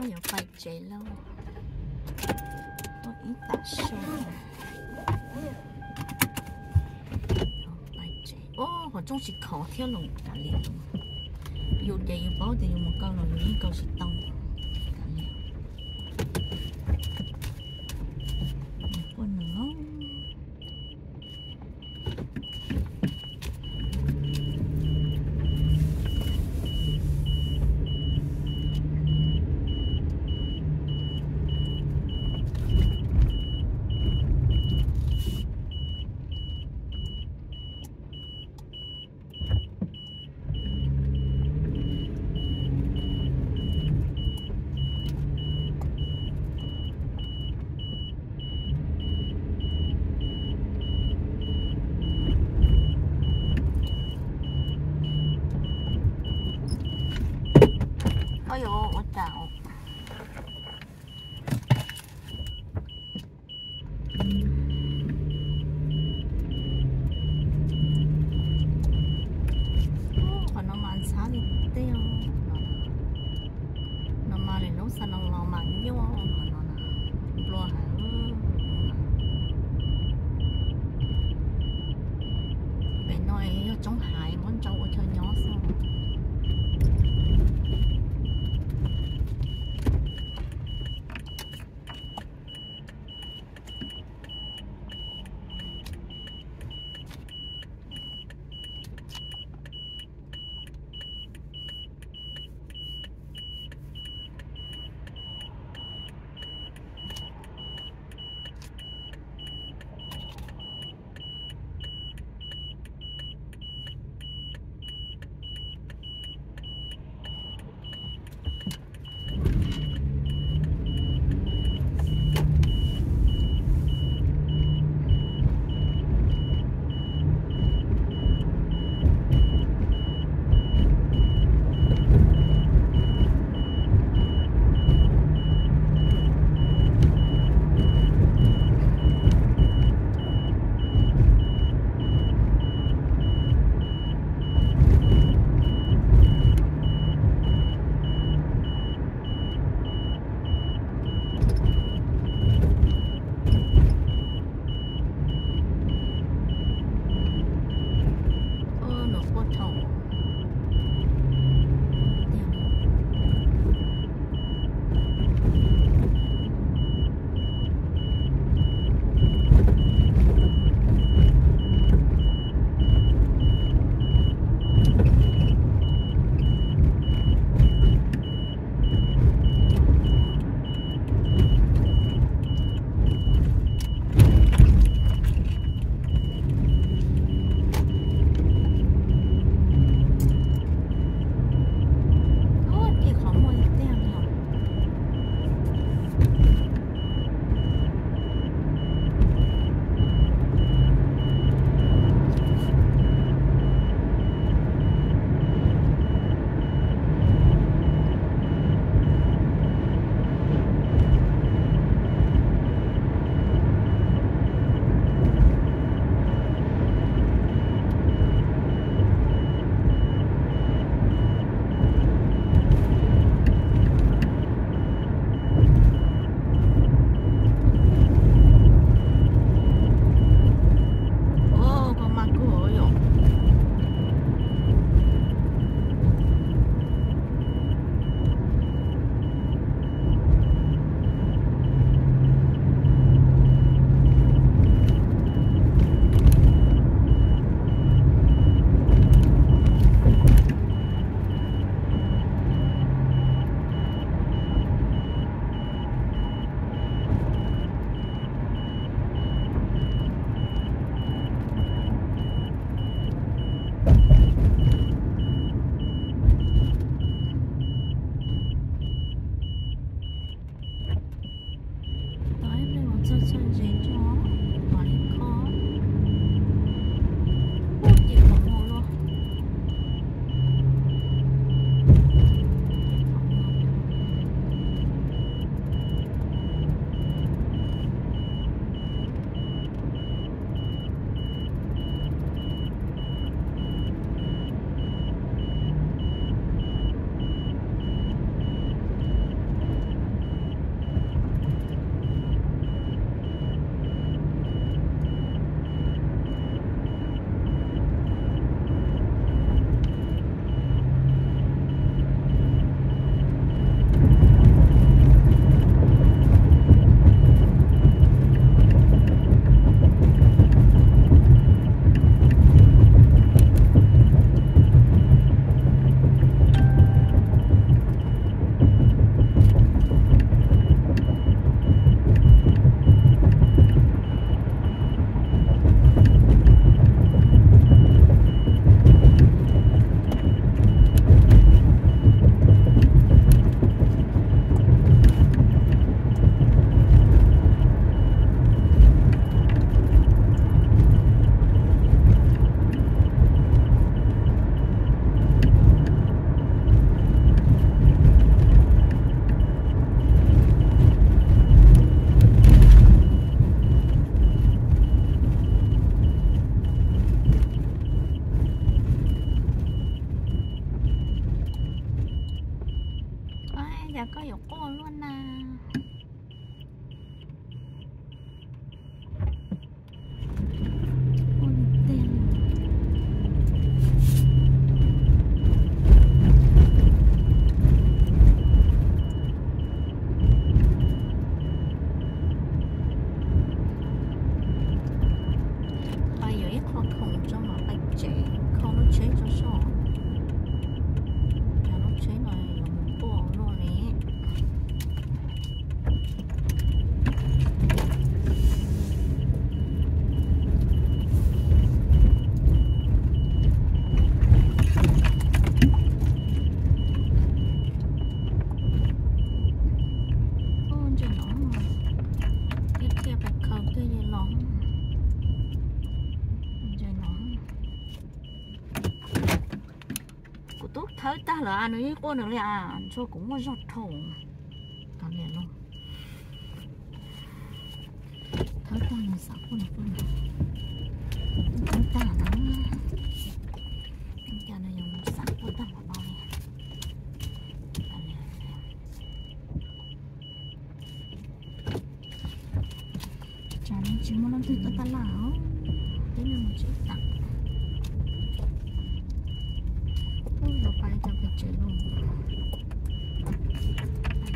Yuav pais tsev lauj. Tuaj ib tam sim. Pais tsev. Ub, qhov rooj tsis khov thiab los kav liam. Yus ces yus paub tias yus mus kaw los yus yeej kaw tsis tau. Kav liam. Ua nws. Koj yuav ua cas? Qhov no mas ntxhab li tej no. No mas lwm hnub xa no los mas nyuaj qhov no na. Nplua heev. Pem no yog tsoob haiv muab ntsaus ua chaw nyob xwb. Cas koj yuav quaj luaj na? Quaj li tej. Pais yuav ib qho khoom tso mam pais tsev, kho lub tsheb tso soj. Cov lub tsheb no yuav mus quaj luaj li. Ub, ntses no, thiaj thiaj pais khaws kiag los. Ntses no, kuv twb thawb tag lawm, nws yeej quaj nws li as, ntshe kuv muaj zog dhau. Kav liam lauj, thawb tag nws xav quaj nws quaj, thawb tag na, cas nws yuav xav quaj tag npaum no li. Tsam no tsis muaj leej twg tuaj tab laj os, peb mus tsev tas. Ub, los pais cov pem tsev los.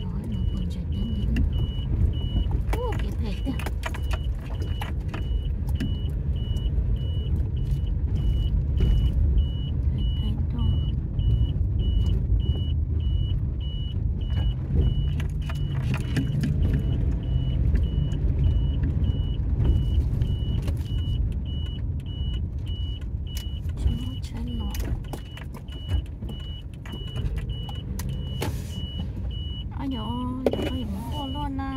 Los pem tsev teb li. Ub, kev phem tiag. Phem phem tuaj. Tsis muaj tsheb los. Ab, yog, yog koj yuav mus quaj luaj na.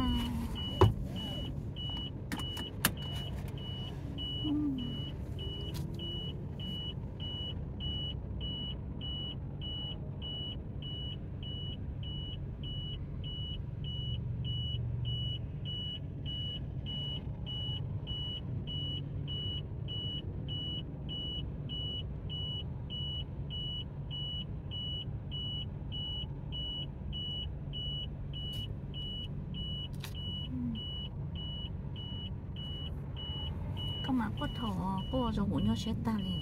Koj mas quaj thaum quaj zoo kuv nyuaj siab tag li.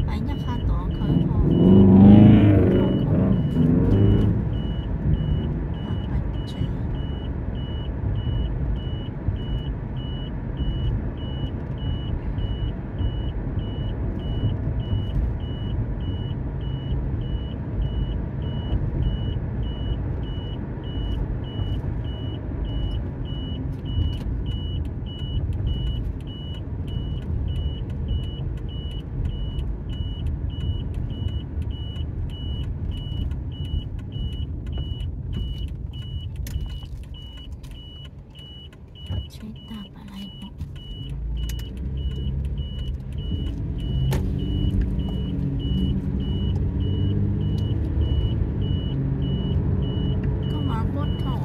Pais nyaj qha tod khaws ib qho, pais tsev. Tsheb tag pam lais pom. Koj mas quaj thaum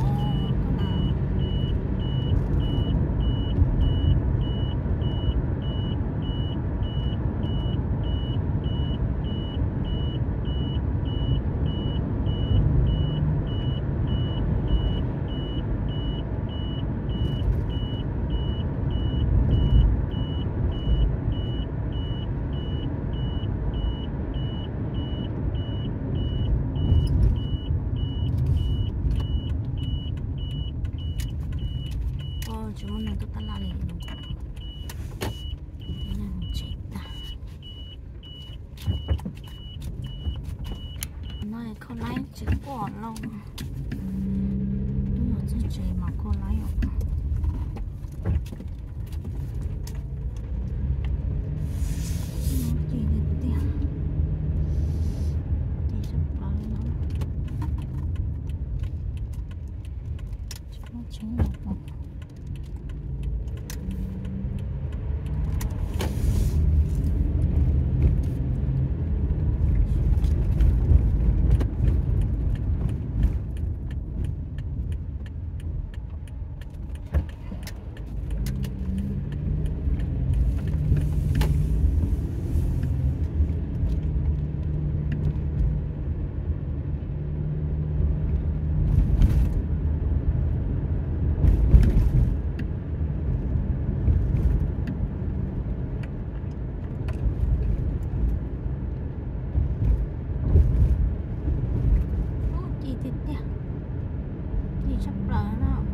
koj na. Tsis muaj neeg tuaj tab laj li no. Tsev tag. No kho laib tsis quaj lauj. Hnub no txog tsev mas kho laib os. Ces tiag tiag, ces tsis pom li no. Muaj tsheb los. Ub, ci tiag tiag, ci tshaj plaws no.